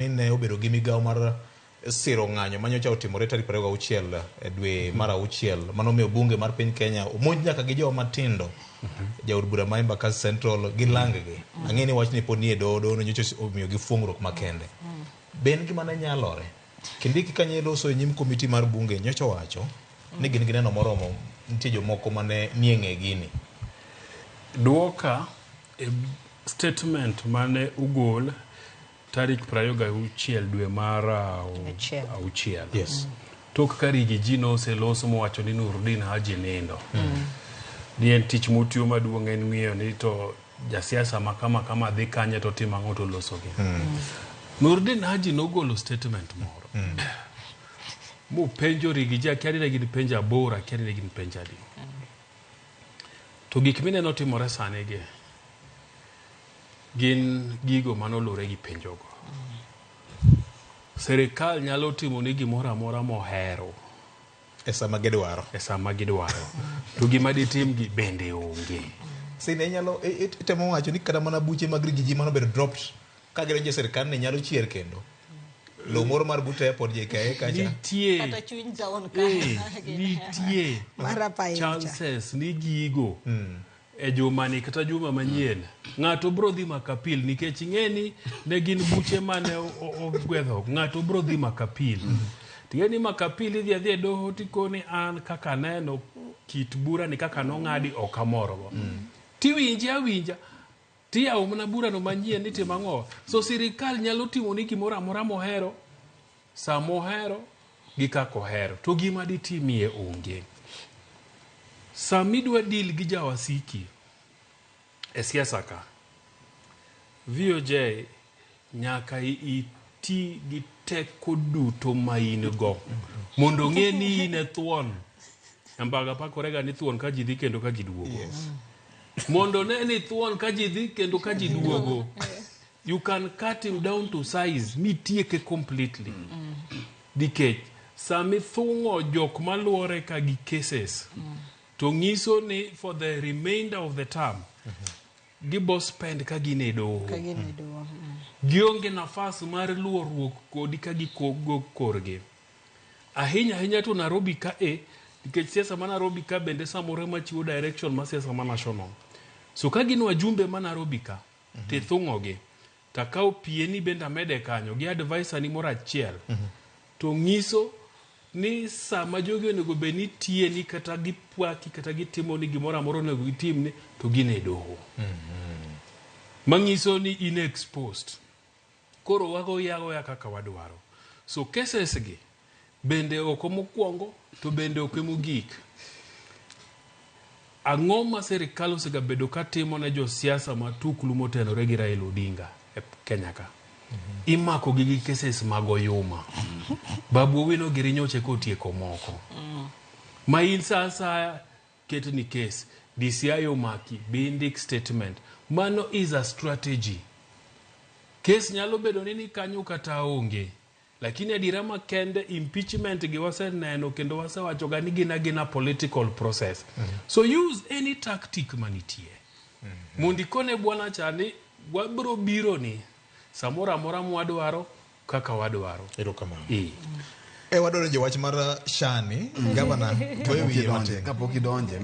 Ni ne obedo gi migawo mar siro ng'anyo manyocha otimore tarik 26 e dwe mar auchiel manomiyo bunge mar piny Kenya omonj nyaka gi joma tindo jaod bura ma Embakasi Central gi langgi. Ang'e ni wachni pod nie doho, doho no nyocha omiyo gi fuong'ruok makende. Be en gima ne nyalore? Kindiki kanye loso e nyim komiti mar bunge nyocha owacho ni gin gi neno moromo nitie jomoko mane nie ng'e gini. Duoka e statement mane ogol tarik 26 dwe mar Achiel. auchiel. Yes. Tok ka Riggy G noseloso mowacho ni Nurdin Haji nindo. Ni en tich motiyo maduong' en ng'iyo ni to jasiasa ma kama kama dhi kanye to timo ang'o to losogi. Nurdin Haji nogolo statement moro. Mopenjo Riggy G akia ni ne gin penjo aboro akia ni ne gin penjo adi. To gik mineno timore sani gi gin gigo manolure gi penjogo. Sirikal nyalo timo ni gimoro amora mohero E sama gidwaro. e sama gidwaro. To gima ditimgi bende onge. Sine inyalo itemo wacho ni kata mana buche mag Riggy G manobedo dropped ka gidonjo e sirkal ni nyalo chier kendo. Lowo moro mar but airport JKIA kacha. Nitie Kata chuny town ka. nitie Mar apaini cha. chances ni gigo e jumani kata juma manyien ng'ato bro dhi makapil nikech ing'e ni ne gin buche mane ogwedho ng'ato bro dhi makapil ting'e ni makapil idhi adhi e doho tikoni an kaka aneno kit bura ni kaka nong'adi ok amorgo tiwinje awinja tiyawo mana burano manyien ni timo ang'o so sirikal nyalo timo ni gimoro amora mohero sa mohero gi kaka ohero to gima ditimie onge samidwa deal gi jawasiki e siasa ka VOJ nyaka iti gi teko duto ma in go mondo ong'e ni in e thuon Nyambaga pakorega ni thuon ka ji dhi kendo ka ji duogo mondo ne ni thuon ka ji dhi kendo ka ji duogo you can cut him down to size mitieke completely nikech sami thung'o jok maluore ka gi cases to nyiso ni for the remainder of the term gibo spend ka gin e doho Ka gin e doho. Gionge nafas mar luoruok kodi ka gikogo korgi ahinya ahinya to Nairobi ka e nikech siasa ma Nairobi ka bende samoro ema chiwo direction ma siasa ma national so ka gin wajumbe ma Nairobi ka tithung'ogi takawo pieni bende amede kanyo gi advisor ni moro achiel to nyiso ni sama jogi onego bed ni tiyeni kata gipwaki kata gitimo ni gimoro amora onego gitimni to gin e doho manyiso ni in exposed koro wagoyi agoya kaka wadwaro so cases gi bende ok mokwongo to bende ok mogik ang'o ma sirikal osegabedo ka timo ne josiasa matuklu motenore gi Raila Odinga e Kenya ka imako gi gi cases mag oyuma Babu Owino giri nyoche kotieko moko ma in sa asaya ketni case DCI omaki bi indik statement mano is a strategy case nyalo bedo ni ni kanyo kata onge lakini adiera makende impeachment gi waseneno kendo wasewacho ga ni gin agina political process so use any tactic manitie mondo ikone bwana cha ni wabro biro ni samoro amora mwadwaro kaka wadwaro Erokamano. e. E wadonjo wach mar Shani, gavana goyo wiye matin. Kapok idonje.